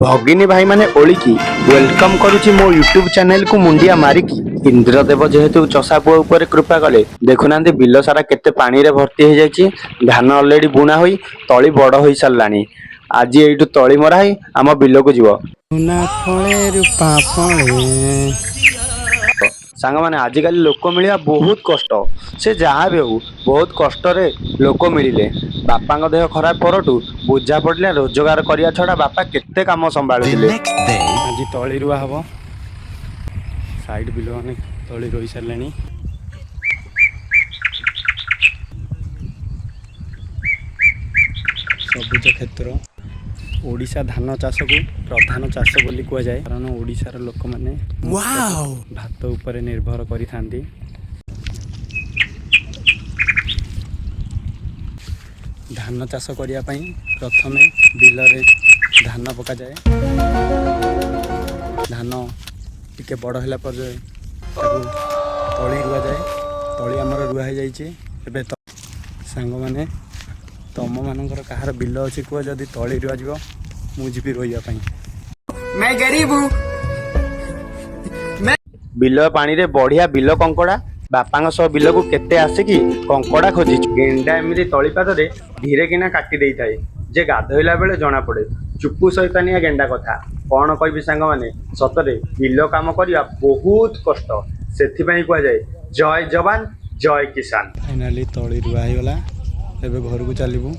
ଭଗିନୀ ଭାଇମାନେ, ଓଳିକି welcome କରୁଛି ମୋ ୟୁଟ୍ୟୁବ ଚ୍ୟାନେଲକୁ। ମୁଣ୍ଡିଆ ମାରିକି ଇନ୍ଦ୍ରଦେବ ଯେହେତୁ ଚଷା ପୁଅ ଉପରେ କୃପା କଲେ, ଦେଖୁନାହାନ୍ତି ବିଲ ସାରା କେତେ ପାଣିରେ ଭର୍ତ୍ତି ହେଇଯାଇଛି। ଧାନ ଅଲରେଡି ବୁଣା ହୋଇ ତଳି ବଡ଼ ହୋଇ ସାରିଲାଣି। ଆଜି ଏଇଠୁ ତଳି ମରା ହେଇ ଆମ ବିଲକୁ ଯିବ। ସୁନା ଫଳେ, ରୂପା ଫଳେ। ସାଙ୍ଗମାନେ, ଆଜିକାଲି ଲୋକ ମିଳିବା ବହୁତ କଷ୍ଟ। ସେ ଯାହା ବି ହଉ, ବହୁତ କଷ୍ଟରେ ଲୋକ ମିଳିଲେ। ବାପାଙ୍କ ଦେହ ଖରାପ ପରଠୁ ବୁଝା ପଡ଼ିଲା, ରୋଜଗାର କରିବା ଛଡ଼ା ବାପା କେତେ କାମ The ସମ୍ଭାଳୁଥିଲେ। next day, ଆଜି ତଳି ରୁଆ ହବ। ସାଇଡ୍ ବିଲମାନେ ତଳି ରୋଇ ସାରିଲେଣି। ସବୁଜ କ୍ଷେତ୍ର। ଓଡ଼ିଶା ଧାନ ଚାଷକୁ ପ୍ରଧାନ ଚାଷ ବୋଲି କୁହାଯାଏ, କାରଣ ଓଡ଼ିଶାର ଲୋକମାନେ ଭାତ ଉପରେ ନିର୍ଭର କରିଥାନ୍ତି। ଧାନ ଚାଷ କରିବା ପାଇଁ ପ୍ରଥମେ ବିଲରେ ଧାନ ପକାଯାଏ। ଧାନ ଟିକେ ବଡ଼ ହେଲା ପରେ ତାକୁ ତଳି ରୁଆଯାଏ। ତଳି ଆମର ରୁଆ ହେଇଯାଇଛି ଏବେ। ସାଙ୍ଗମାନେ, ତମମାନଙ୍କର କାହାର ବିଲ ଅଛି କୁହ। ଯଦି ତଳି ରୁଆଯିବ, ମୁଁ ଯିବି ରୋଇବା ପାଇଁ। मैं गरीब हूँ। ବିଲ ପାଣିରେ ବଢିଆ ବିଲ କଙ୍କଡା। ବାପାଙ୍କ ସହ ବିଲକୁ କେତେ ଆସିକି କଙ୍କଡା ଖୋଜିଛୁ। ଗେଣ୍ଡା ଏମିତି ତଳିପାଦରେ ଧୀରେ କିନା କାଟି ଦେଇଥାଏ ଯେ ଗାଧୋଇଲା ବେଳେ ଜଣା ପଡେ। ଚୁପୁ ସୈତାନିଆ ଗେଣ୍ଡା କଥା କଣ କହିବି ସାଙ୍ଗମାନେ। ସତରେ ବିଲ କାମ କରିବା ବହୁତ କଷ୍ଟ। ସେଥିପାଇଁ କୁହାଯାଏ, ଜୟ ଯବାନ, ଜୟ କିଷାନ। ଫାଇନାଲି ତଳି ରୁଆ ହେଇଗଲା। ଏବେ ଘରକୁ ଚାଲିବୁ।